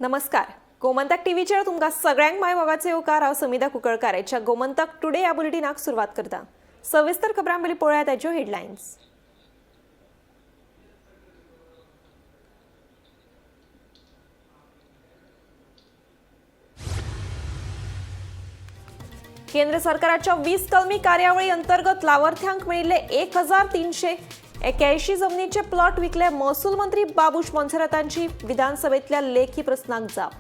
नमस्कार, गोमंतक टीव्हीचेर तुमकां सगळ्यांक माय मोगाचो येवकार. हांव समिता कुंकळकार आयच्या गोमंतक टुडे ह्या बुलेटिनाक सुरवात करता. सविस्तर खबरां पयलीं पळोवया ताच्यो हेडलायन्स. केंद्र सरकाराच्या 20 कलमी कार्यावळी अंतर्गत लावार्थ्यांक मेळिल्ले 1381 जमनीचे प्लॉट विकले महसूल मंत्री बाबूश मोन्सेरातांची विधानसभेतल्या लेखी प्रस्नाक जाप.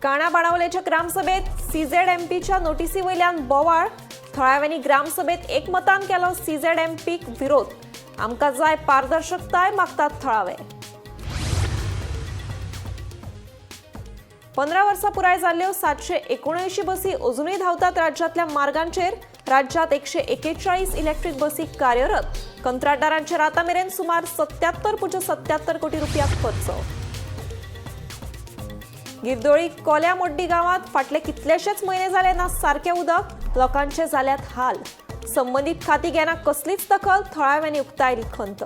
काणा बाणावलेच्या ग्रामसभेत सीझेडएमपीच्या नोटीसी वयल्यान बोवाळ. थळाव्यांनी ग्रामसभेत एकमतान केलो सीझेडएमपीक विरोध. आमकां जाय पारदर्शकताय मागतात थळावे. 15 वर्सां पुराय जाल्ल्यो 779 बसी अजुनूय धांवतात राज्यांतल्या मार्गांचेर. राज्यांत 141 इलेक्ट्रीक बसी कार्यरत. कंत्राटदारांचेर आतां मेरेन सुमार 77.77 कोटी रुपया खर्च. गिरदोळी कोल्या मोड्डी गांवांत फाटले कितलेशेच म्हयने जाले ना सारकें उदक. लोकांचे जाल्यात हाल. संबंदीत खाती घेना कसलीच दखल. थळाव्यांनी उक्तायली खंत.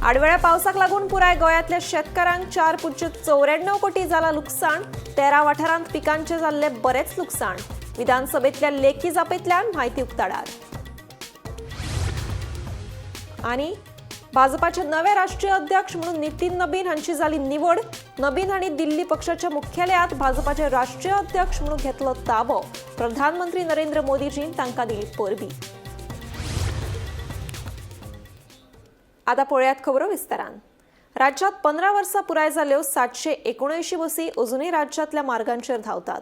आडवेळ्या पावसाक लागून पुराय गोंयांतल्या शेतकारांक 4.94 कोटी जाला लुकसाण. 13 वाठारांत पिकांचे जाल्ले बरेच लुकसाण. विधानसभेतल्या लेखी जापेंतल्यान म्हायती उक्ताडार. आनी भाजपाचे नवे राष्ट्रीय अध्यक्ष म्हणून नितीन नबीन हांची जाली निवड. नबीन हांणी दिल्ली पक्षाच्या मुख्यालयात भाजपाचे राष्ट्रीय अध्यक्ष म्हणून घेतलो ताबो. प्रधानमंत्री नरेंद्र मोदीजीन तांकां दिली परबी. आता पळयात खबरो विस्तारान. राज्यात 15 वर्सां पुराय जाल्यो 779 बसी अजुनूय राज्यांतल्या मार्गांचेर धांवतात.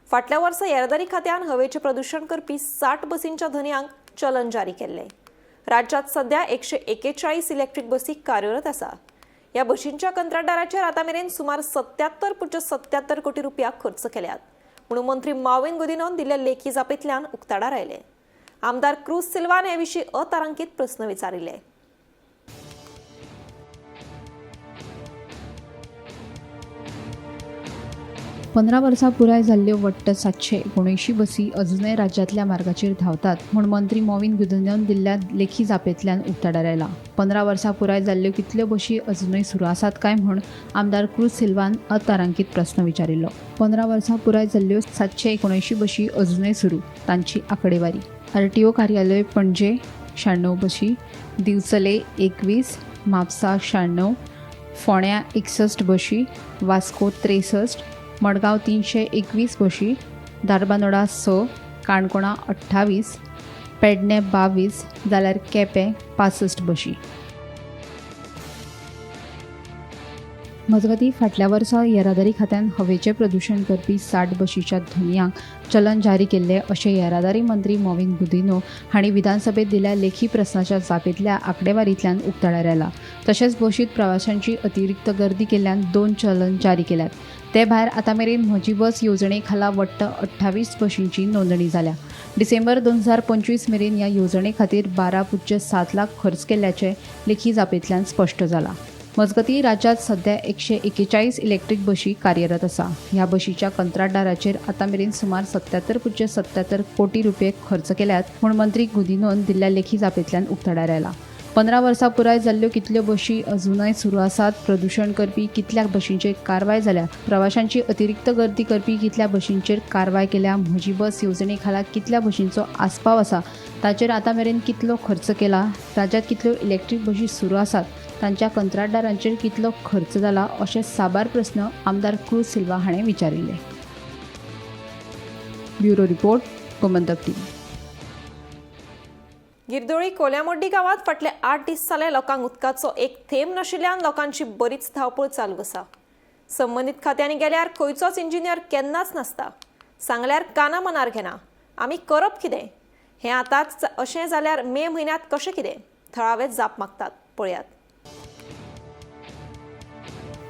फाटल्या वर्सा येरादारी खात्यान हवेचें प्रदुशण करपी 60 बसींच्या धनयांक चलन जारी केल्लें. राज्यांत सध्या 141 इलेक्ट्रीक बसी कार्यरत आसा. ह्या बशींच्या कंत्राटदाराचेर आतां मेरेन सुमार 77.77 कोटी रुपया खर्च केल्यात म्हणून मंत्री माविन गुदिनोन दिल्ल्या लेखी जापेंतल्यान उक्ताडार आयले. आमदार क्रूज सिल्वान हे विशीं अतारांकीत प्रस्न विचारिल्ले. 15 वर्सां पुराय जाल्ल्यो वट्ट 779 बसी अजुनय राज्यांतल्या मार्गाचेर धांवतात म्हूण मंत्री मॉविन गुदिन्होन दिल्ल्या लेखी जापेंतल्यान उक्ताडार आयला. 15 वर्सां पुराय जाल्ल्यो कितल्यो बशी अजुनय सुरू आसात काय म्हूण आमदार क्रूज सिल्वान अतारांकीत प्रस्न विचारिल्लो. 15 वर्सां पुराय जाल्ल्यो 779 बशी अजुनय सुरू, तांची आंकडेवारी. आरटीओ कार्यालय पणजे 96 बशी, दिवचले 21, म्हापसा 96, फोंड्या 61 बशी, वास्को 63, मडगांव 321 बशी, धारबांदोडा 6, काणकोणा 28, पेडणे 22, जाल्यार केपें 65 बशी. मजगतीं फाटल्या वर्सा येरादारी खात्यान हवेचें प्रदुशण करपी 60 बशीच्या धनयांक चलन जारी केल्लें अशें येरादारी मंत्री मॉविन गुदिन्हो हांणी विधानसभेत दिल्ल्या लेखी प्रस्नाच्या जापेंतल्या आंकडेवारींतल्यान उक्ताडार आयला. तशेंच बशींत प्रवाशांची अतिरिक्त गर्दी केल्ल्यान 2 चलन जारी केल्यात. ते भायर आतां मेरेन म्हजी बस येवजणे खाला वट्ट 28 बशींची नोंदणी जाल्या. डिसेंबर 2025 मेरेन ह्या येवजणे खातीर 12.7 लाख खर्च केल्ल्याचें लेखी जापेंतल्यान स्पश्ट जालां. मजगतीं राज्यांत सध्या 141 इलेक्ट्रीक बशी कार्यरत आसा. ह्या बशीच्या कंत्राटदाराचेर आतां मेरेन सुमार 77.77 कोटी रुपये खर्च केल्यात म्हूण मंत्री गुदिन्होन दिल्ल्या लेखी जापेंतल्यान उक्ताडार आयला. 15 वर्सां पुराय जाल्ल्यो कितल्यो बशी अजुनय सुरू आसात, प्रदुशण करपी कितल्या बशींचेर कारवाय जाल्या, प्रवाशांची अतिरिक्त गर्दी करपी कितल्या बशींचेर कारवाय केल्या, म्हजी बस येवजणे खाला कितल्या बशींचो आस्पाव आसा, ताचेर आतां मेरेन कितलो खर्च केला, राज्यांत कितल्यो इलेक्ट्रीक बशी सुरू आसात, तांच्या कंत्राटदारांचेर कितलो खर्च जाला अशे साबार प्रस्न आमदार क्रूज सिल्वा हाणें विचारिल्ले. Bureau report, Gomantak TV. Girdoli कोल्यामोड्डी गांवांत फाटले 8 दीस जाले लोकांक उदकाचो एक थेंब नाशिल्ल्यान लोकांची बरीच धांवपळ चालू आसा. संबंदीत खात्यांनी गेल्यार खंयचोच इंजिनियर केन्नाच नासता. सांगल्यार काना मनार घेना. आमी करप कितें? हें आतांच अशें जाल्यार मे म्हयन्यांत कशें कितें? थळावे जाप मागतात. पळयात.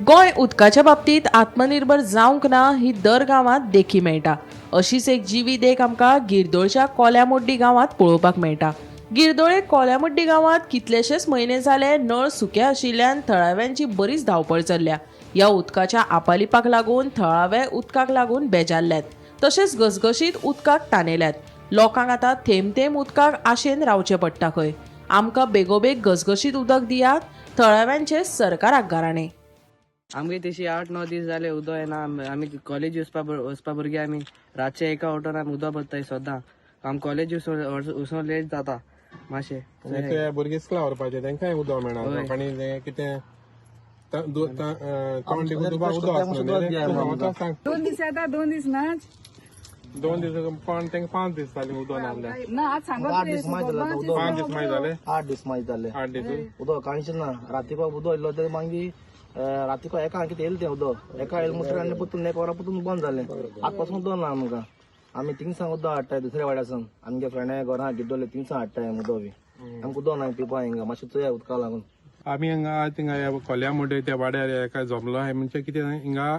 गोंय उदकाच्या बाबतींत आत्मनिर्भर जावंक ना ही दर गांवांत देखी मेळटा. अशीच एक जिवी देख आमकां गिरदोळच्या कोल्यामोड्डी गांवांत पळोवपाक मेळटा. गिरदोळे कोल्यामोड्डी गांवांत कितलेशेच म्हयने जाले नळ सुके आशिल्ल्यान थळाव्यांची बरीच धांवपळ चल्ल्या. ह्या उदकाच्या आपालिपाक लागून थळावे उदकाक लागून बेजारल्यात, तशेंच घसघशीत उदकाक तानेल्यात. लोकांक आतां थेंब थेंब उदकाक आशेन रावचें पडटा खंय. आमकां बेगोबेग घसघशीत उदक दियात, थळाव्यांचे सरकाराक गाराणें. आमगे तशी 8-9 दीस जाले उदक येना. आमी कॉलेज वचपा भुरगे आमी रातचे एका ऑटोन आमी उदक भरताय सदां. आम कॉलेज वचून लेट जाता मातशें. ते भुरगीं इस्कुला व्हरपाचें, तेंकांय उदक मेळना. लोकांनी तें कितें तोंड दिवन उदक आसना. 2 दीस येता, 2 दीस नाच. 2 दीस पण तेंका 5 दीस जाले उदक नासलें. ना आज सांगत 8 दीस मागीर जाले उदक. 5 दीस मागीर जाले. 8 दीस मागीर जाले. 8 दीस उदक कांयच ना. रातीको उदक येयलो ते मागीर रातीको एका कितें येयलें तें उदक एका येयलें म्हणटकीर आनी परतून 1 वरां परतून बंद जालें. आतां पासून उदक ना आमकां. आमी थिंगसान उदक हाडटाय दुसऱ्या वाड्यासून. आमगे फ्रेंडा घरां गिड्डोले थिंगसान हाडटाय आमी उदक बी. आमकां उदक ना पिवपा हिंगा. मातशें चोया उदका लागून. आमी हांगा थिंगा कोल्या मुडे त्या वाड्यार एका जमलो आहे. म्हणजे कितें हिंगा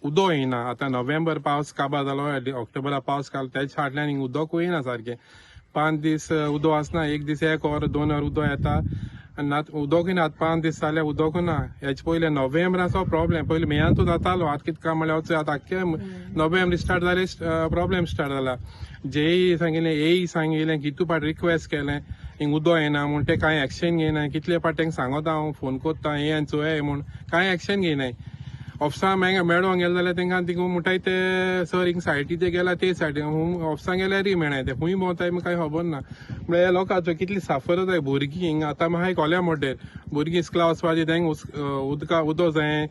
उदक येयना. आतां नोव्हेंबर पावस काबार जालो, ऑक्टोबरा पावस काल, तेच्या फाटल्यान हिंगा उदकूय येयना सारकें. 5 दीस उदक आसना, 1 दीस 1 वर 2 वर उदक येता आनी ना उदकूय ना. आतां 5 दीस जाले उदकूय ना. हेचे पयलीं नोव्हेंबराचो प्रॉब्लेम पयलीं मेयांतू जातालो. आतां कितें काय म्हणल्यार आतां आख्खे नोव्हेंबर स्टार्ट जाले प्रॉब्लेम स्टार्ट जाला. जेई सांगिल्लें, एई सांगिल्लें, कितू पाट रिक्वेस्ट केलें हिंग उदक येना म्हूण, ते कांय एक्शन घेयना. कितले पाट तेंका सांगता हांव, फोन कोत्ता हे आनी चोय म्हूण, कांय एक्शन घेयनाय. ऑफिसा मेळोंक गेले जाल्यार तेंकां थिंगा म्हणटाय ते सर हिंग सायटी ते गेला ते सायटी ऑफिसां गेल्यारूय मेळनाय. ते खूंय भोंवताय कांय खबर ना. म्हळ्यार लोकांचो कितली साफर जाय भुरगीं हिंगा. आतां म्हाका कोल्या मोड्डेर भुरगीं इस्कुला वचपाची, तेंका उदका उदक जाय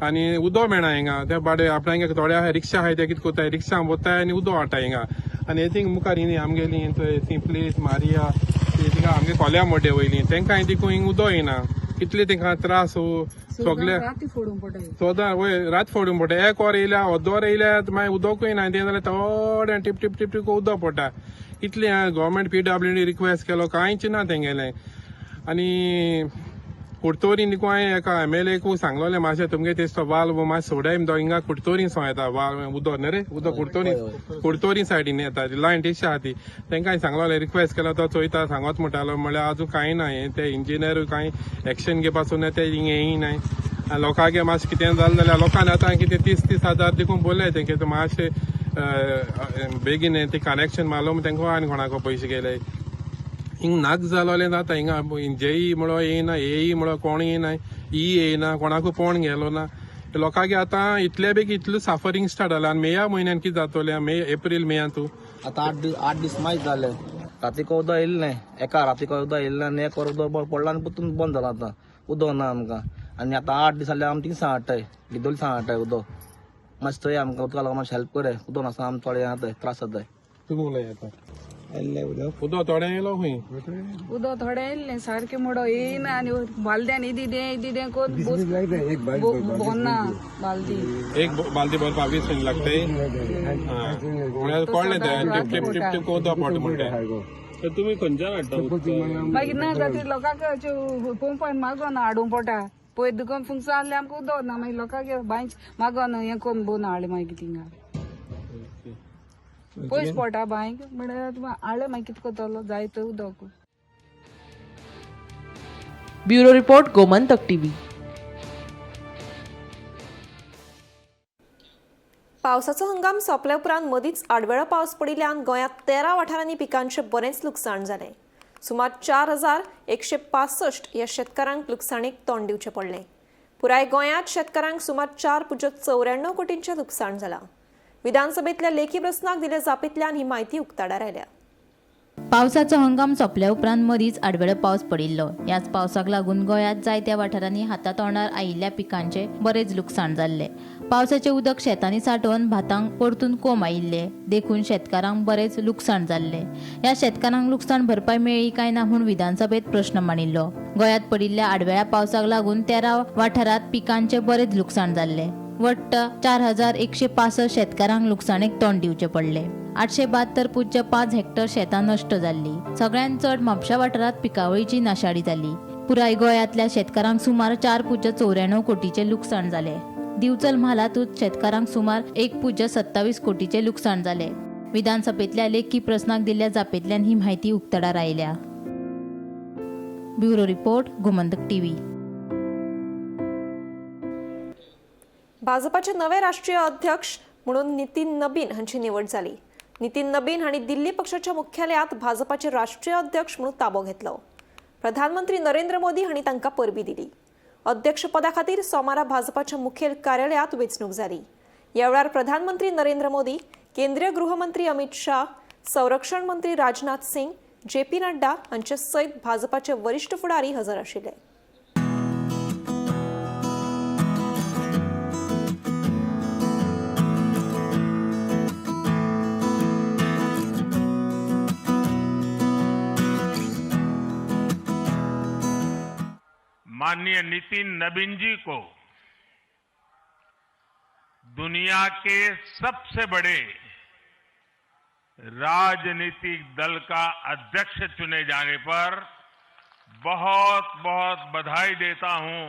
आनी उदक मेळना हिंगा. ते बाडे आपणाक थोडे आहाय रिक्षा आहाय, ते कितें कोत्ताय रिक्षा वताय आनी उदक हाडटा हिंगा. आनी थिंग मुखार हिंगा आमगेली ती प्लेस मारिया थिंगा आमगे कोल्या मोड्डे वयली तेंकां तिकून हिंग उदक येना. कितले तेंकां त्रास हो सगळे सदां वय रात फोडूंक पडटा. 1 वर येयल्या अर्द वर येयल्या मागीर उदकूय ना. तें जाल्यार थोडें टिप टिप टिप टिप उदक पडटा. इतलें गव्हर्मेंट PWD request केलो, कांयच ना तेंगेलें. आनी कुडतोरी निकू हांवें एका MLA सांगलोलें मातशें तुमगे तेचो वाल्व मातशें सोडाय तो हिंगा कुडतोरी सो येता वाल्व उदक न्ही रे उदक कुडतोरी कुडतोरी सायडीन येता लायन तेशी आहा ती. तेंकां हांवें सांगलोलें रिक्वेस्ट केलो, तो चोयता सांगत म्हणटालो. म्हणल्यार आजून कांय ना. हें ते इंजिनियर कांय एक्शन घेवपाचो ना, ते हिंग येयनाय. लोकांक मातशें कितें जालें जाल्यार लोकांनी आतां कितें 30-30 हजार देखून बोलले तेंके मातशें बेगीन ते कनेक्शन मारलो तेंकां आनी कोणाक पयशे गेले. हिंग नाक जालोलें जाता. हिंगा जेई म्हणो येयना, एई म्हणो कोण येयना, ई येयना, कोणाकूय पोण गेलो ना. लोकांक आतां इतले बेगीन इतलें साफरींग स्टार्ट जालां. आनी मेया म्हयन्यान कितें जातलें, मे एप्रील मेयांतू आतां 8 दीस मागीर जाले. रातीको उदक येयलें न्हय, एका रातीको उदक येयलें आनी 1 वर उदक पडलां आनी परतून बंद जालां. आतां उदक ना आमकां. आनी आतां 8 दीस जाले आमी थिंगसान हाडटाय, गिदोली सान हाडटाय उदक. मातशें चोया आमकां उदका लागून मातशें हेल्प कराय. उदक नासतना आमकां थोडें जाता त्रास जाताय. तुमी उलय आतां. उदक थोडें येयलो खंय उदक थोडें येयलें सारकें मोडो येयना. आनी बालद्यान इदी दें इदी दें कोत भरना बालदी. 1 बालदी भरपाक 20 मिनट लागताय. म्हणल्यार कळ्ळें तें टिप टिप टिप टिप उदक पडटा म्हणटा. तुमी खंयच्यान हाडटा? मागीर ना जाती लोकांक पंपान मागोन हाडूंक पडटा. पयर दुकान फुंगसा आहलें आमकां उदक ना. मागीर लोकांक बांयच मागोन हें कोन्न बोन हाडलें मागीर थिंगा पयस पडटा बांयक म्हणल्यार हाडलें मागीर कितें करतलो जाय थंय उदक. Bureau report, Gomantak TV. पावसाचो हंगाम सोंपल्या उपरांत मदींच आडवेळो पावस पडिल्ल्यान गोंयांत 13 वाठारांनी पिकांचें बरेंच लुकसाण जालें. सुमार 4165 ह्या शेतकारांक लुकसाणीक तोंड दिवचें पडलें. पुराय गोंयांत शेतकारांक सुमार 4.94 कोटींचें लुकसाण जालां. विधानसभेंतल्या लेखी प्रस्नाक दिल्या जापेंतल्यान ही म्हायती उक्ताडार आयल्या. पावसाचो हंगाम सोंपल्या उपरांत मदींच आडवेळो पावस पडिल्लो. ह्याच पावसाक लागून गोंयांत जायत्या वाठारांनी हाता तोंडार आयिल्ल्या पिकांचें बरेंच लुकसाण जाल्लें. पावसाचें उदक शेतांनी सांठोवन भातांक परतून कोंब आयिल्ले, देखून शेतकारांक बरेंच लुकसाण जाल्लें. ह्या शेतकारांक लुकसाण भरपाय मेळ्ळी काय ना म्हूण विधानसभेंत प्रश्न मांडिल्लो. गोंयांत पडिल्ल्या आडवेळ्या पावसाक लागून 13 वाठारांत पिकांचें बरेंच लुकसाण जाल्लें. वट्ट 4165 शेतकारांक लुकसाणेक तोंड दिवचें पडलें. 872.5 हेक्टर शेतां नश्ट जाल्ली. सगळ्यांत चड म्हापशा वाठारांत पिकावळीची नाशाडी जाली. पुराय गोंयांतल्या शेतकारांक सुमार 4.94 कोटीचें लुकसाण जालें. दिवचल म्हालांतूच शेतकारांक सुमार 1.27 कोटीचें लुकसाण जालें. विधानसभेंतल्या लेखी प्रस्नाक दिल्ल्या जापेंतल्यान ही म्हायती उक्ताडार आयल्या. Bureau report, Gomantak TV. भाजपाचे नवे राष्ट्रीय अध्यक्ष म्हणून नितीन नबीन हांची निवड जाली. नितीन नबीन हांणी दिल्ली पक्षाच्या मुख्यालयात भाजपाचे राष्ट्रीय अध्यक्ष म्हणून ताबो घेतलो. प्रधानमंत्री नरेंद्र मोदी हांणी तांकां परबी दिली. अध्यक्षपदा खातीर सोमारा भाजपाच्या मुखेल कार्यालयात वेंचणूक जाली. ह्या वेळार प्रधानमंत्री नरेंद्र मोदी, केंद्रीय गृहमंत्री अमित शाह, संरक्षण मंत्री राजनाथ सिंग, जे पी नड्डा हांचे सयत भाजपाचे वरिश्ठ फुडारी हजर आशिल्ले. माननीय नितिन नबीन जी को दुनिया के सबसे बड़े राजनीतिक दल का अध्यक्ष चुने जाने पर बहुत बहुत बधाई देता हूं,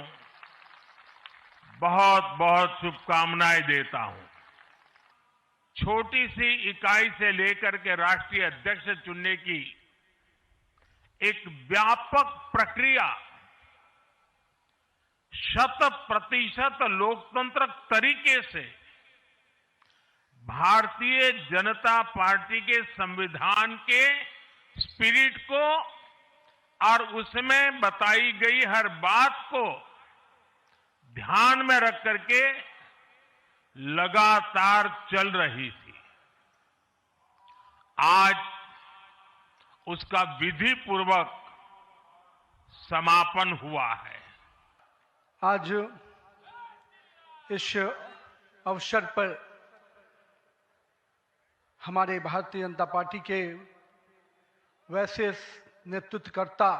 बहुत बहुत शुभकामनाएं देता हूं। छोटी सी इकाई से लेकर के राष्ट्रीय अध्यक्ष चुनने की एक व्यापक प्रक्रिया 100% लोकतंत्र तरीके से भारतीय जनता पार्टी के संविधान के स्पिरिट को और उसमें बताई गई हर बात को ध्यान में रख करके लगातार चल रही थी। आज उसका विधिपूर्वक समापन हुआ है। आज इस अवसर पर हमारे भारतीय जनता पार्टी के वैसे नेतृत्वकर्ता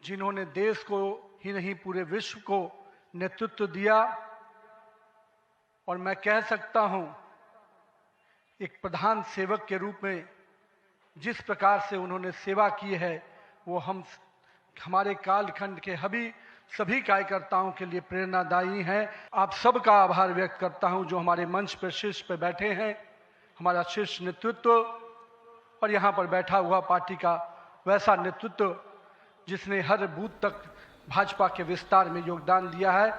जिन्होंने देश को ही नहीं पूरे विश्व को नेतृत्व दिया, और मैं कह सकता हूं एक प्रधान सेवक के रूप में जिस प्रकार से उन्होंने सेवा की है वो हम हमारे कालखंड के सभी कार्यकर्ताओं के लिए प्रेरणादायी हैं। आप सबका आभार व्यक्त करता हूं जो हमारे मंच पर शीर्ष पर बैठे हैं, हमारा शीर्ष नेतृत्व और यहाँ पर बैठा हुआ पार्टी का वैसा नेतृत्व जिसने हर बूथ तक भाजपा के विस्तार में योगदान दिया है।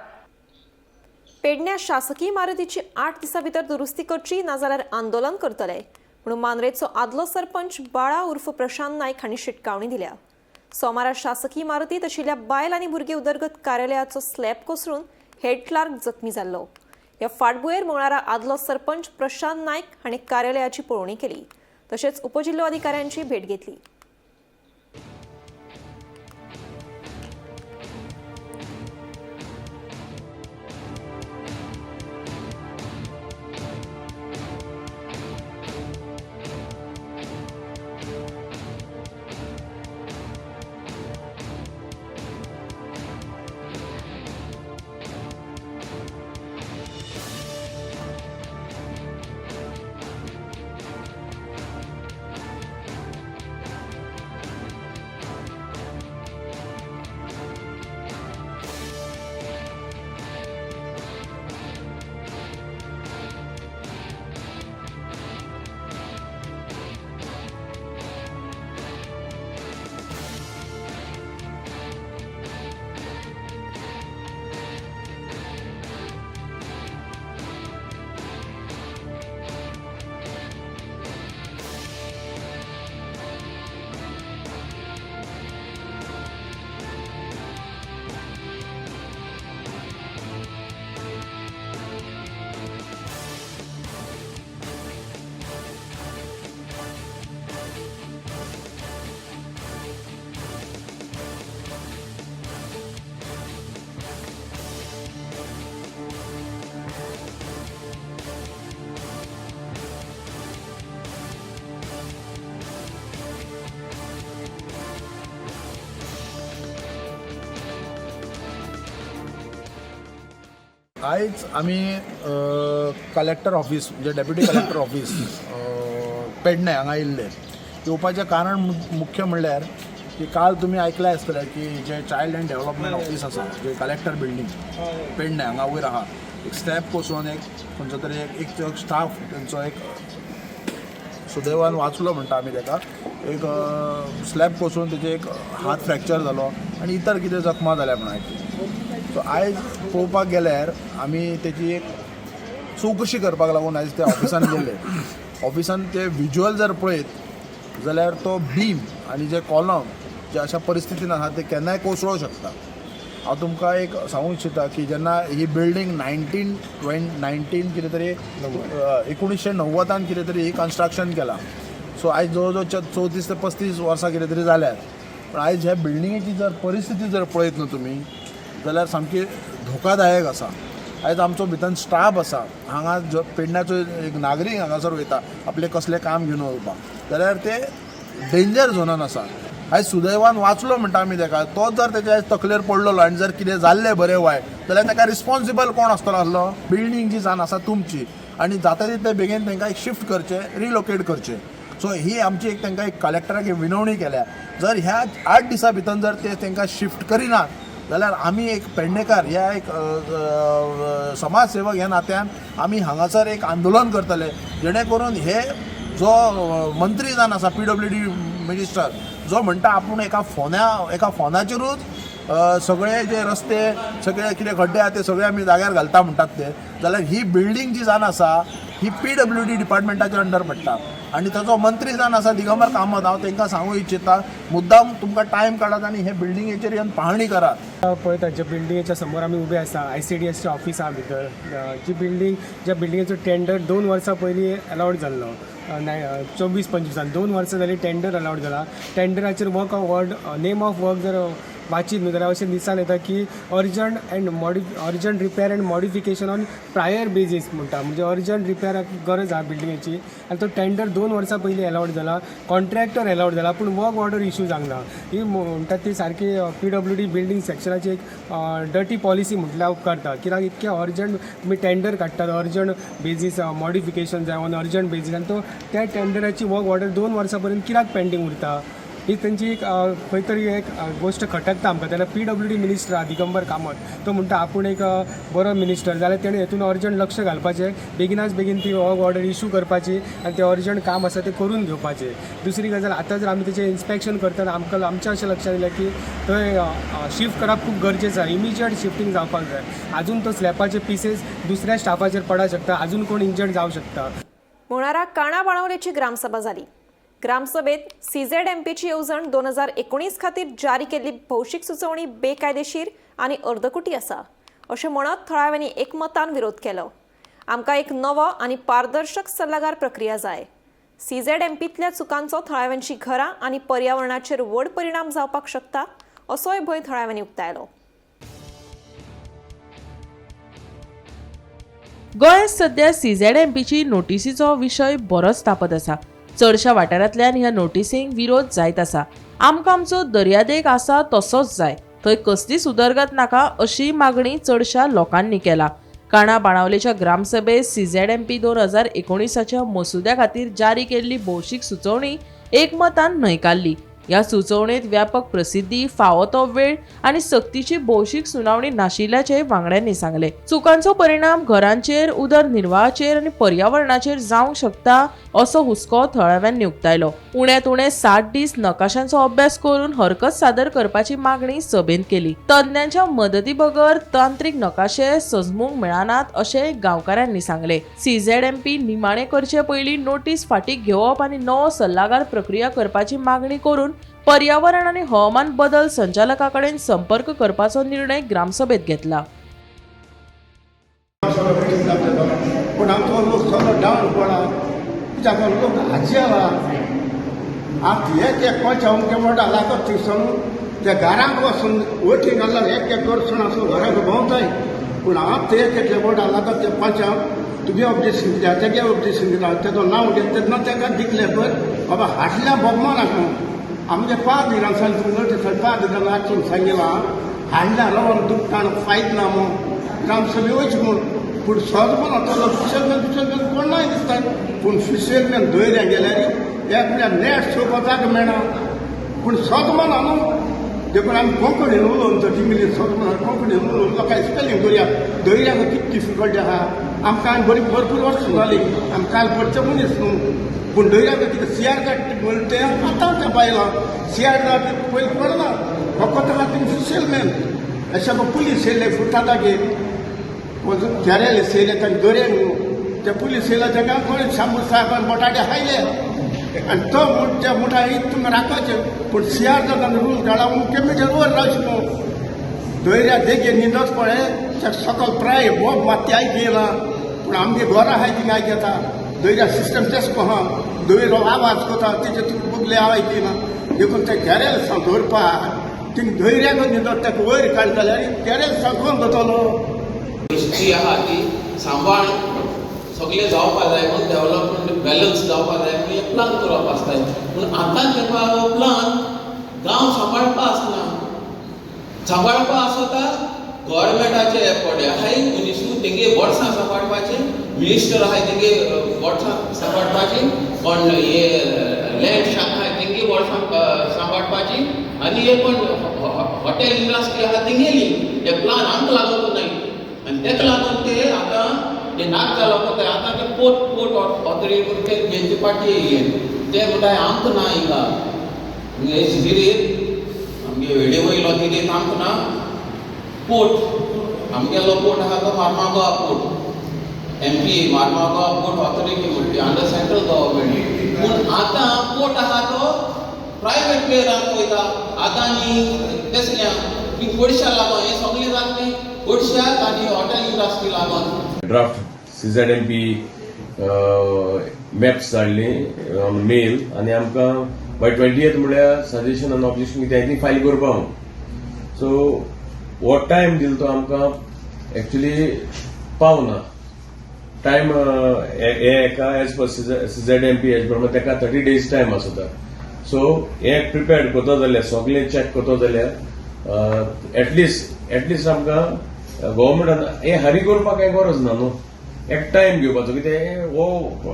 पेडण्या शासकीय इमारतीची 8 दिसां भितर दुरुस्ती करची नाजाल्यार आंदोलन करतले म्हणून मांद्रेचो आदलो सरपंच बाळा उर्फ प्रशांत नायक हांणी शिटकावणी दिल्या. सोमारा शासकीय इमारतीत आशिल्ल्या बायल आनी भुरगीं उदरगत कार्यालयाचो स्लॅब कोसळून हेड क्लार्क जखमी जाल्लो. ह्या फाटभुंयेर मंगळारा आदलो सरपंच प्रशांत नायक हांणी कार्यालयाची पळोवणी केली, तशेंच उपजिल्लोधिकाऱ्यांची भेट घेतली. आयज आमी कलेक्टर ऑफिस म्हणजे डेप्युटी कलेक्टर ऑफिस पेडणे हांगा येयल्ले. येवपाचें कारण मुख्य म्हणल्यार की काल तुमी आयकलां आसतलें की जे चायल्ड एंड डेव्हलपमेंट ऑफिस आसा, जे कलेक्टर बिल्डींग पेडणे हांगा वयर आहा, एक स्लॅब कोसळून एक खंयचो तरी एक स्टाफ तेंचो एक सुदैवान वाचलो म्हणटा आमी ताका, एक स्लॅब कोसळून तेजे एक हात फ्रॅक्चर जालो आनी इतर कितें जखमा जाल्या म्हणून आयकलें. सो आयज पळोवपाक गेल्यार आमी तेजी एक चवकशी करपाक लागून आयज त्या ऑफिसान गेल्ले. ऑफिसान ते विज्युअल जर पळयत जाल्यार तो बीम आनी जे कॉलम जे अशा परिस्थितीन आसा ते केन्नाय कोसळूंक शकता. हांव तुमकां एक सांगूंक इच्छिता की जेन्ना ही बिल्डींग 19 कितें तरी 1990 कितें तरी ही कन्स्ट्रक्शन केलां. सो आयज जवळ जवळ 34 ते 35 वर्सां कितें तरी जाल्यात, पूण आयज ह्या बिल्डिंगेची जर परिस्थिती जर पळयत न्हू तुमी जाल्यार सामकी धोकादायक आसा. आयज आमचो भितर स्टाफ आसा हांगा, जो पेडण्याचो एक नागरीक हांगासर वयता आपलें कसलें काम घेवन वचपाक जाल्यार ते डेंजर झोनान आसा. आयज सुदैवान वाचलो म्हणटा आमी तेका, तो जर तेच्या आयज तकलेर पडलेलो आनी जर कितें जाल्लें बरें वायट जाल्यार तेका रिस्पोन्सिबल कोण आसतलो आसलो? बिल्डींग जी जावन आसा तुमची आनी जाता तितले बेगीन तांकां एक शिफ्ट करचें, रिलोकेट करचें. सो ही आमची एक तांकां एक कलेक्टराक विनवणी केल्या, जर ह्या 8 दिसां भितर जर ते तांकां शिफ्ट करिनात जाल्यार आमी एक पेडणेकार ह्या एक समाजसेवक ह्या नात्यान आमी हांगासर एक आंदोलन करतले, जेणे करून हे जो मंत्री जावन आसा PWD minister जो म्हणटा आपूण एका फोनाचेरूच सगळे जे रस्ते सगळे कितें खड्डे आसा ते सगळे आमी जाग्यार घालता म्हणटात ते, जाल्यार ही बिल्डींग जी जावन आसा ही PWD डिपार्टमेंटाच्या अंडर पडटा आनी ताचो मंत्री जावन आसा दिगंबर कामत. हांव तांकां सांगूंक इच्छिता मुद्दाम तुमकां टायम काडात आनी हे बिल्डिंगेचेर येवन पाहणी करात. पळयता ज्या बिल्डिंगेच्या समोर आमी उबे आसा, ICDSचें ऑफिस आहा भितर, जी बिल्डींग ज्या बिल्डिंगेचो टेंडर 2 वर्सां पयलीं अलावड जाल्लो, 24-25 2 वर्सां जालीं टेंडर अलावड जाला. टेंडराचेर work of word name of work जर वाचीत न्हू जाल्यार अशें दिसान येता की urgent repair and modification on prior basis म्हणटा, म्हणजे अर्जंट रिपेराक गरज आहा बिल्डिंगेची आनी तो टेंडर 2 वर्सां पयलीं अलावड जाला, कॉन्ट्रॅक्टर अलावड जाला, पूण वर्क ऑर्डर इशू जावंक ना. ही म्हणटा ती सारकी PWD building सेक्शनाची एक डर्टी पॉलिसी म्हटल्यार उपकारता, कित्याक इतकें अर्जंट तुमी टेंडर काडटात, अर्जंट बेजीस मॉडिफिकेशन जाय ऑन अर्जंट बेजीस आनी तो त्या टेंडराची वर्क ऑर्डर 2 वर्सां पर्यंत कित्याक पेंडींग उरता, ही तेंची एक खंय तरी एक गोश्ट खटकता आमकां. तेन्ना PWD minister आहा दिगंबर कामत, तो म्हणटा आपूण एक बरो मिनिस्टर जाल्यार तेणें हेतून अर्जंट लक्ष घालपाचें, बेगिनाच बेगीन ती वर्क ऑर्डर इशू करपाची आनी तें अर्जंट काम आसा तें करून घेवपाचें. दुसरी गजाल, आतां जर आमी तेचें इन्स्पेक्शन करतना आमकां आमच्या अशें लक्षांत येयलें की थंय शिफ्ट करप खूब गरजेचें आसा, इमिजिएट शिफ्टींग जावपाक जाय. आजून तो स्लॅपाचे पिसीस दुसऱ्या स्टाफाचेर पडूंक शकता, आजून कोण इंजर्ड जावं शकता. मुळारा काणा बाणावलेची ग्रामसभा जाली. ग्रामसभेत CZMPची येवजण 2019 खातीर जारी केल्ली भौशीक सुचोवणी बेकायदेशीर आनी अर्दकुटी आसा अशें म्हणत थळाव्यांनी एकमतान विरोध केलो. आमकां एक नवो आनी पारदर्शक सल्लागार प्रक्रिया जाय. CZMPतल्या चुकांचो थळाव्यांची घरां आनी पर्यावरणाचेर व्हड परिणाम जावपाक शकता असोय भंय थळाव्यांनी उक्तायलो. गोंयांत सध्या CZMPची नोटिसीचो विशय बरोच तापत आसा. चडशा वाठारांतल्यान ह्या नोटिसींक विरोध जायत आसा. आमकां आमचो दर्यादेग आसा तसोच जाय, थंय कसलीच उदरगत नाका अशी मागणी चडशा लोकांनी केला. काणा बाणावलेच्या ग्रामसभेत CZMP 2019च्या मसुद्या खातीर जारी केल्ली भौशीक सुचोवणी एकमतान न्हयकारली. ह्या सुचोवणेंत व्यापक प्रसिद्धी, फावो तो वेळ आनी सक्तीची भौशीक सुनावणी नाशिल्ल्याचें वांगड्यांनी सांगलें. चुकांचो परिणाम घरांचेर, उदरनिर्वाहाचेर आनी पर्यावरणाचेर जावंक शकता असो हुस्को थळाव्यांनी उक्तायलो. उण्यांत उणे 60 दीस नकाशांचो अभ्यास करून हरकत सादर करपाची मागणी सभेंत केली. तज्ञांच्या मदती बगर तांत्रीक नकाशे सजमूंक मेळनात अशें गांवकारांनी सांगलें. CZMP निमाणे करचे पयलीं नोटीस फाटीं घेवप आनी नवो सल्लागार प्रक्रिया करपाची मागणी करून पर्यावरण आनी हवामान बदल संचालका कडेन संपर्क करपाचो निर्णय ग्रामसभेत घेतला. पूण आमचो लोक सगळो डावन पडला, कित्याक लोक हाजी आला आतां एक एक पंच अमके मोठा लागत थिंगसून त्या घरांक वचून वटी घातल्यार एक एक करसून आसूं घराक भोंवताय, पूण आतां एक एकले मोठा लागत ते पंचांक तुगे ऑब्जेक्शन कित्याक तेगे ऑब्जेक्शन कित्याक तेजो नांव घेत तेन्ना तेका दिकले पळय बाबा हाडल्या भोगमानाक आमगे पादिरान सांगून पादिरान आसून सांगिलां हाडल्या रवन दुखतान फायद ना म्हूण ग्रामसभे वयची म्हूण, पूण सहज म्हणून तो फिशरमॅन फिशरमॅन कोण नाय दिसता, पूण फिशरमॅन दर्या गेल्यार एक म्हळ्यार नेट सोवपाक मेळना, पूण सहज म्हणा न्हू देखून आमी कोंकणीन उलोवन तर इंग्लीश सहज म्हणा कोंकणीन उलोवन लोकांक स्पेलिंग करुया. दर्याक कितें डिफिकल्टी आहा आमकां आनी बरी भरपूर वर्सां जालीं आमी काल पडचे मनीस न्हू, पूण दर्याक कितें सियार काडटा म्हणटा तें आतां तें पायलां सियार कार्ड पयलीं पडना फकत आहा ती फिशरमॅन अशें पुलीस येयले फुटातागे केरेले येयले तांकां दर्या न्हू ते पुलीस येयले तेका कोण शांबूर साहेबान बटाटे खायले आनी तो त्या मुठा तुमी राखपाचे पूण सिआर जाता रूल काडला मुख्य मिटर वर रावचे न्हू दर्या देगे न्हिदच पळय ते सकल प्राय बोब माती आयक येयला पूण आमगे घरां आहाय थिंगा आयक येता दर्या सिस्टम तेच कहा दर्यो आवाज करता तेजे तुका बुगले आवाज येयना देखून ते कॅरेल सांग दवरपा थिंग दर्याक न्हिदत ताका वयर काडटा जाल्यार कॅरेल सांग कोण जातलो. जी आहा ती सांबाळ सगळें जावपा जाय म्हणून डेवलपमेंट बॅलन्स जावपा जाय म्हणून हे प्लान करप आसताय. पूण आतां हो प्लान गांव सांबाळपा आसना, सांबाळपा आसता गव्हर्मेंटाचे एफर्ट आहाय मनीसू तेंगे वर्सां सांबाळपाचें, मिनिस्टर आहाय तेंगे वर्सां सांबाळपाचें, कोण हे लँड शाक आहाय तेंगे वर्सां सांबाळपाची आनी हे कोण हॉटेल इंडस्ट्री आहा तेंगेली हे प्लान आमकां लागून नाय. आनी तेका लागून ते आतां ते नाक जालो पळय आतां ते पोर्ट पोर्ट ऑथॉरिटी ते तेंचे पाटी येयले ते म्हणटा आमकां ना हिंगा हे सिरियत आमगे वेडे वयलो तिरेत आमकां ना पोर्ट आमगेलो पोर्ट आहा तो Marmagoa port MP Marmagoa port authority म्हणटी अंडर सेंट्रल गव्हर्मेंट. पूण आतां पोर्ट आहा तो प्रायवेट प्लेयरांक वयता आतां आनी तेसल्या ती पयशां लागोन हें सगळें जातलें पयशाक आनी हॉटेल इंडस्ट्री लागोन. ड्राफ्ट CZMP maps धाडली ऑन मेल आनी आमकां बाय 20th म्हळ्यार सजेशन आनी ऑब्जेक्शन कितें ती फायल करपा. सो हो टायम दिलो तो आमकां एक्चुली पावना टायम हे एका एज पर CZMP as प्रमाणे तेका 30 डेज टायम आसता. सो हे प्रिपेर्ड करता जाल्यार सगळें चॅक करता जाल्यार एटलिस्ट आमकां गव्हर्मेंटान हे हरी करपाक कांय गरज ना न्हू, एक टायम घेवपाचो कितें हो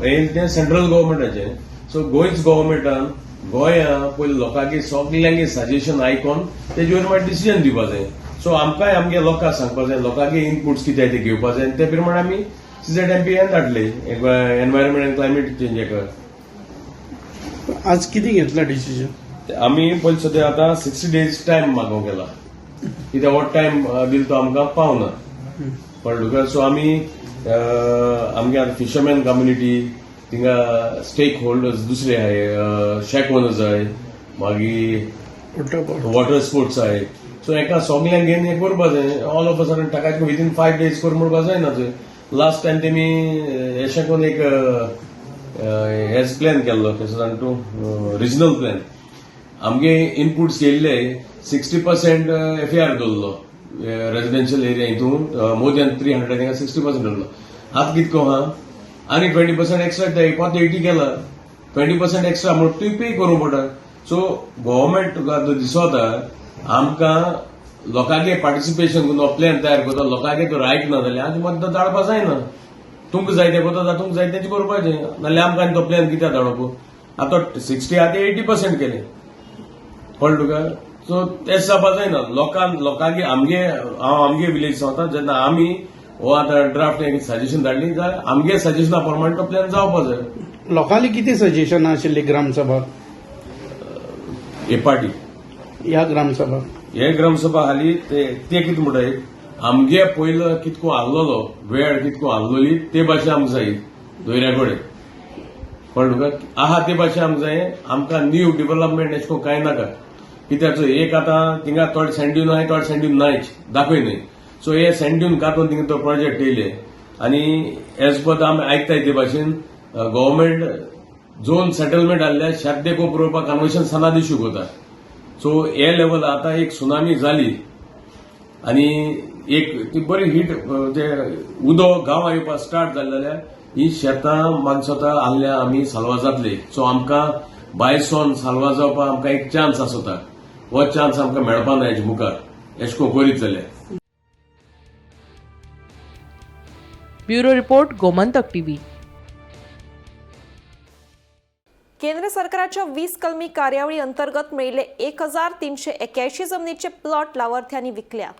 हें तें सेंट्रल गव्हर्मेंटाचें. सो गोंयच गव्हर्मेंटान गोंया पयलीं लोकांक सगल्यांगे सजेशन आयकोन तेजेर मागीर डिसिजन दिवपा जाय. सो आमकांय आमगे लोकांक सांगपा जाय, लोकांक इनपुट्स कितें ते घेवपा जाय आनी ते प्रमाणे आमी CZMP धाडले एनवायरमेंट आनी क्लायमेट चेंज हेका. आज कितें घेतला डिसिजन? आमी पयलीं सद्या आतां 60 डेज टायम मागोवंक गेला कित्याक हो टायम दिलो तो आमकां पावना कळ्ळें तुका. सो आमी आमगे आतां फिशरमॅन कम्युनिटी थिंगा स्टेक होल्डर्स दुसरे आहाय, शॅक ओनर्स आहाय, मागीर वॉटर स्पोर्ट्स आहाय. सो हेका सगल्यांक घेवन हें करपा जाय. ऑल ऑफ अ सडन टाकायचे विदीन 5 डेज कर म्हणपा जायना थंय. लास्ट टायम तेमी एशें करून एक हेच प्लॅन केल्लो कसो जाण तूं रिजनल प्लॅन आमगे इनपुट्स केल्ले 60% FAR दवरलो रेजिडेन्शियल एरिया हितून मोर दॅन 300 हिंगा 60% दवरलो. आतां कितको आहा आनी 20% एक्स्ट्रा परत 80 केला 20% एक्स्ट्रा म्हणून तुवें पे करूंक पडटा. सो गव्हर्मेंट तुका आतां दिसता आमकां लोकांगे पार्टिसिपेशन करून हो प्लॅन तयार करता, लोकांगे तर आयकना जाल्यार आनी मद्दां धाडपा जायना. तुमकां जाय तें करता तुमकां जाय तेंचें करपाचें, नाल्यार आमकां आनी तो प्लॅन कित्याक धाडप. आतां 60 आतां 80% केलें कळ्ळें तुका. सो तें जावपा जायना. लोकांगे आमगे हांव आमगे विलेज सांगता जेन्ना आमी हो आतां ड्राफ्ट सजेशन धाडली जाल्यार आमगे सजेशना प्रमाणे तो प्लॅन जावपा जाय. लोकांनी कितें सजेशन आशिल्ली ग्रामसभा हे पार्टी ह्या ग्रामसभा हे ग्रामसभा हाली ते कितें म्हणटाय आमगे पयलो कितको आहलोलो वेळ कितको आहलोली ते भाशे आमकां जाय दर्या कडेन कळ्ळें तुका. आहा ते भाशे आमकां जाय, आमकां न्यू डिवलपमेंट एशें करून कांय नाका. कित्याक एक आतां थिंगा थोडे सँड ड्यून आहाय थोडे सँड ड्यून नायच दाखय न्हय. सो हे सँड ड्यून कातून थिंगा तो प्रोजेक्ट येयले आनी एज पर आमी आयकताय ते भाशेन गव्हर्मेंट झोन सेटलमेंट आहल्या शेत देखो पुरोवपाक कन्वर्शन सनाद इश्यू करता. सो हे लेवल आतां एक सुनामी जाली आनी एक ती बरी हीट ते उदक गांवां येवपाक स्टार्ट जालें जाल्यार ही शेतां मागीर स्वता आहल्या आमी साल्वार जातली. सो आमकां बायसोन साल्वार जावपाक आमकां एक चान्स आसता, हो चान्स आमकां मेळपा ना हेजे मुखार एशें करून करीत जाल्यार. Bureau report, Gomantak TV. केंद्र सरकारच्या 20 कलमी कार्यावळी अंतर्गत मेळिल्ले 1381 जमनीचे प्लॉट लावार्थ्यांनी विकल्या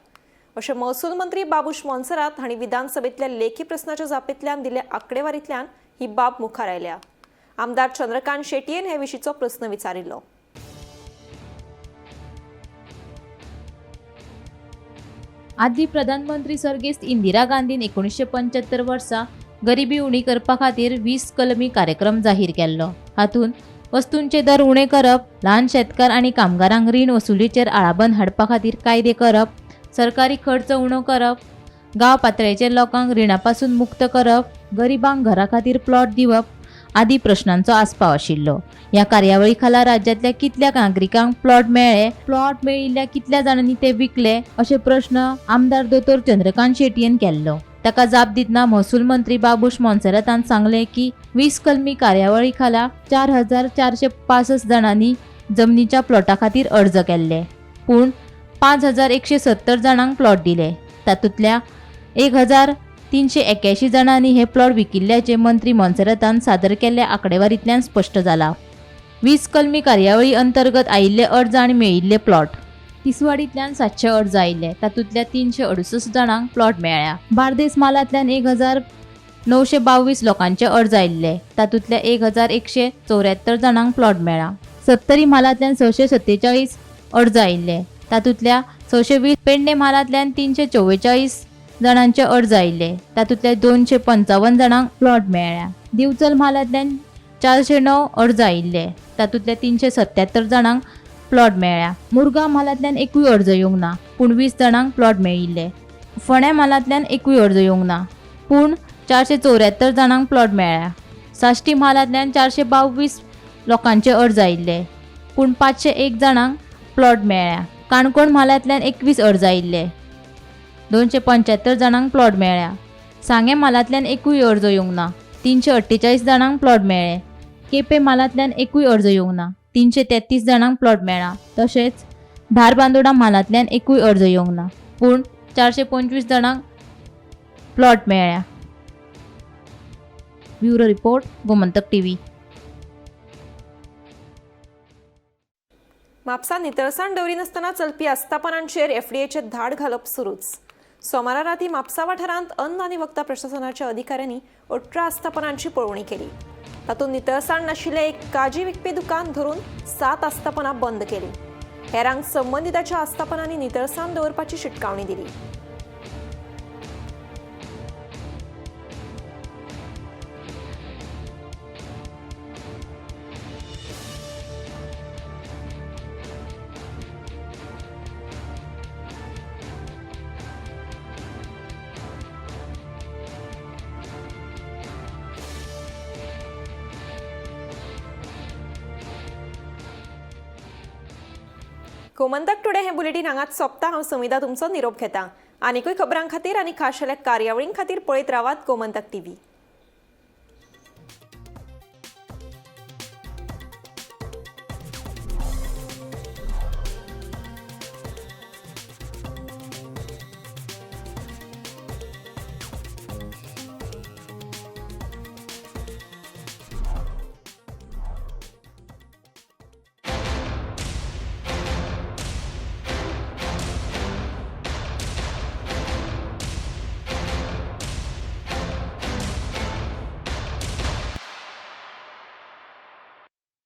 अशें महसूल मंत्री बाबूश मोन्सेरात हांणी विधानसभेतल्या लेखी प्रस्नाच्या जापेंतल्यान दिल्ल्या आंकडेवारींतल्यान ही बाब मुखार आयल्या. आमदार चंद्रकांत शेटयेन हे विशींचो प्रस्न विचारिल्लो. आदली प्रधानमंत्री सर्गेस्त इंदिरा गांधीन 1975 वर्सा गरिबी उणी करपा खातीर 20 कलमी कार्यक्रम जाहीर केल्लो. हातूंत वस्तूंचे दर उणे करप, ल्हान शेतकार आनी कामगारांक रीण वसुलीचेर आळाबंद हाडपा खातीर कायदे करप, सरकारी खर्च उणो करप, गांव पातळेचेर लोकांक रिणा पासून मुक्त करप, गरिबांक घरा खातीर प्लॉट दिवप आदी प्रश्नांचो आस्पाव आशिल्लो. ह्या कार्यावळी खाला राज्यांतल्या कितल्या नागरिकांक प्लॉट मेळ्ळे, प्लॉट मेळिल्ल्या कितल्या जाणांनी ते विकले अशे प्रश्न आमदार दोतोर चंद्रकांत शेटयेन केल्लो. ताका जाप दितना महसूल मंत्री बाबूश मोन्सेरातान सांगले की 20 कलमी कार्यावळी खाला 4465 जाणांनी जमनीच्या प्लॉटा खातीर अर्ज केल्ले, पूण 5170 जाणांक प्लॉट दिले. तातूंतल्या 1381 जाणांनी हे प्लॉट विकिल्ल्याचे मंत्री मोन्सेरातान सादर केल्ल्या आंकडेवारींतल्यान स्पश्ट जाला. 20 कलमी कार्यावळी अंतर्गत आयिल्ले अर्ज आनी मेळिल्ले प्लॉट. तिसवाडींतल्यान 700 अर्ज आयिल्ले, तातूंतल्या 368 जाणांक प्लॉट मेळ्ळ्या. बार्देस म्हालांतल्यान 1922 लोकांचे अर्ज आयिल्ले, तातूंतल्या 1174 जाणांक प्लॉट मेळ्ळा. सत्तरी म्हालांतल्यान 647 अर्ज आयिल्ले, तातूंतल्या 620. पेडणे म्हालांतल्यान 344 जाणांचे अर्ज आयिल्ले, तातूंतल्या 255 जाणांक प्लॉट मेळ्ळ्या. दिवचल म्हालांतल्यान 409 अर्ज आयिल्ले, तातूंतल्या 377 जाणांक प्लॉट मेळ्ळ्या. मुरगांव म्हालांतल्यान एकूय अर्ज येवंक ना, पूण 20 जाणांक प्लॉट मेळिल्ले. फोंड्या म्हालांतल्यान एकूय अर्ज येवंक ना, पूण 474 जाणांक प्लॉट मेळ्ळ्या. साश्टी म्हालांतल्यान 422 लोकांचे अर्ज आयिल्ले, पूण 501 जाणांक प्लॉट मेळ्ळ्या. काणकोण म्हालांतल्यान 21 अर्ज आयिल्ले, 275 जाणांक प्लॉट मेळ्ळ्या. सांगें म्हालांतल्यान एकूय अर्ज येवंक ना, 348 जाणांक प्लॉट मेळ्ळे. केपें म्हालांतल्यान एकूय अर्ज येवंक ना, 333 जाणांक प्लॉट मेळ्ळा. तशेंच धारबांदोडा म्हालांतल्यान एकूय अर्ज येवंक ना, पूण 425 जाणांक प्लॉट मेळ्ळ्या. Bureau report, Gomantak TV. Mapusa नितळसाण दवरिनासतना चलपी आस्थापनांचेर एफडीएचे धाड घालप सुरूच. सोमारा राती म्हापसा वाठारांत अन्न आनी वखदां प्रशासनाच्या अधिकाऱ्यांनी 18 आस्थापनांची पळोवणी केली. तातूंत नितळसाण नाशिल्लें एक काजी विकपी दुकान धरून 7 आस्थापनां बंद केली. हेरांक संबंदिताच्या आस्थापनांनी नितळसाण दवरपाची शिटकावणी दिली. गोमंतक टुडे हे बुलेटीन हांगाच सोंपता. हांव समिता तुमचो निरोप घेता. आनीकूय खबरां खातीर आनी खाशेल्या कार्यावळीं खातीर पळयत रावात गोमंतक टीव्ही.